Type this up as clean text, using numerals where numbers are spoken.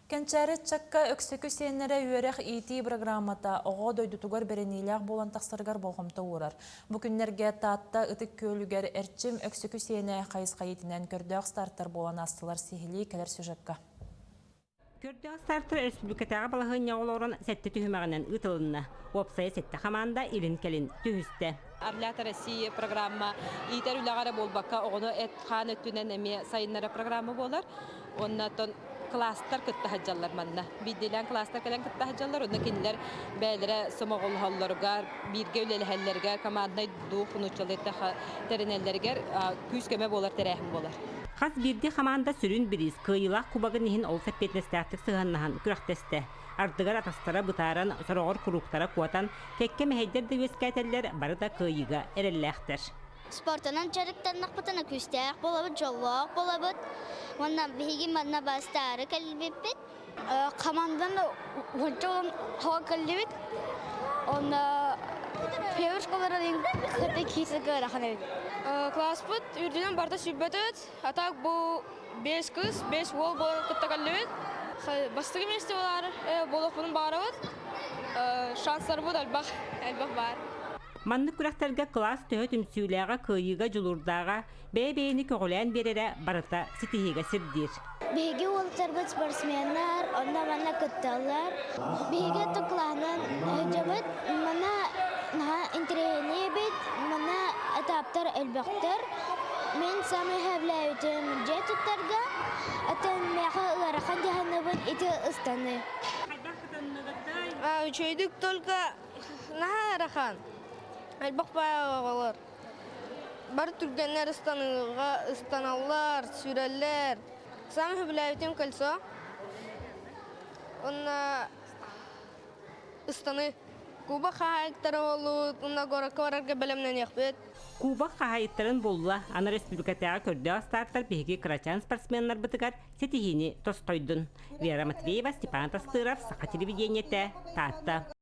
Кэнчээри ыччакка Өксөкү сиэннэрэ үөрэх-иитии бырагыраамата оҕо дойдутугар бэриниилээх буолан тахсарыгар болҕомто уурар. Бу күннэргэ Таатта Ытык Күөлүгэр Эрчим Өксөкү сиэнэ хайысха иитинэн көрдөөх стартар буолан аастылар сиһилии кэлэр сюжекка. Көрдөөх стартар өрөспүүбүлүкэтээҕи балаһыанньаҕа олорон сэттэ түһүмэҕинэн ыытылынна. Уопсайа сэттэ хамаанда илин-кэлин түһүстэ. Орлята России программа иитэр үлэҕэ эрэ буолбакка, оҕону эт-хаан өттүнэн эмиэ сайыннарар программа буолар. Уонна оттон класстар кытта сылдьаллар манна. Биирдиилээн класстар кэлэн кытта сылдьаллар, онно кинилэр бэйэлэрэ сомоҕолоһоллоругар, бииргэ үлэлэһэллэригэр, команднай дух нууччалыы тэринэллэригэр күүс-көмө буолар тэрээһин буолар. Хас биирдии хамаанда сүрүн бириис кыайыылаах кубогын иһин олус эппиэтинэстээхтик сыһыаннаһан күрэхтэстэ. Ардыгар атастара бытааран, сороҕор курууктара куотан, кэккэ мэһэйдэр да үөскээтэллэр, бары да кыайыыга эрэллээхтэр. Спортунан дьарыктаннахпытына күүстээх буолабыт, дьоллоох буолабыт. Уонна биһиги манна бастаары кэлбиппит. Команданы уонча олон кэллибит. Онно первый школаларын кытта киирсэргэ ыарахан эбит. Класспыт үрдүнэн барыта сүлбөтөт. А так бу бес кыз, бес уол буолан кытта кэллибит. Бастакы миэстэ болар буолуохпунун баҕарабыт. Шанстарбыт элбэх, элбэх баар. Маннык күрэхтэргэ кылаас төһө түмсүүлээҕэ, кыайыыга дьулуурдааҕа, бэйэ-бэйэни көҕүлээн биэрэрэ барыта ситиһиигэ сирдиир. Биһиги уолаттарбыт спортсменнар, онно-манна кытталлар. Биһиги кылааһынан сылдьабыт. Манна наһаа интэриэһинэй эбит. Манна этаптар элбэхтэр. Мин саамай сөбүлээбитим дьиэ туттарга, оттон миэхэ ыарахан дьаһаныбын ити ыстаныы. Үчүгэйдик только Наһаа ыарахан. Элбэх баай оҕолор. Бары түргэннэр ыстаныыга ыстаналлар, сүүрэллэр. Саамай сөбүлээбитим кольцо. Уонна ыстаныы. Куба хаһаайыттара буоллубут, уонна городка барарга бэлэмнэниэхпит. Кубок хаһаайыттарын булла, аны республикатааҕы көрдөөх стартар биһиги кырачаан спортсменнарбытыгар ситиһиини тосхойдун. Вера Матвеева, Степан Тастыров, Саха телевидениетэ, Таатта.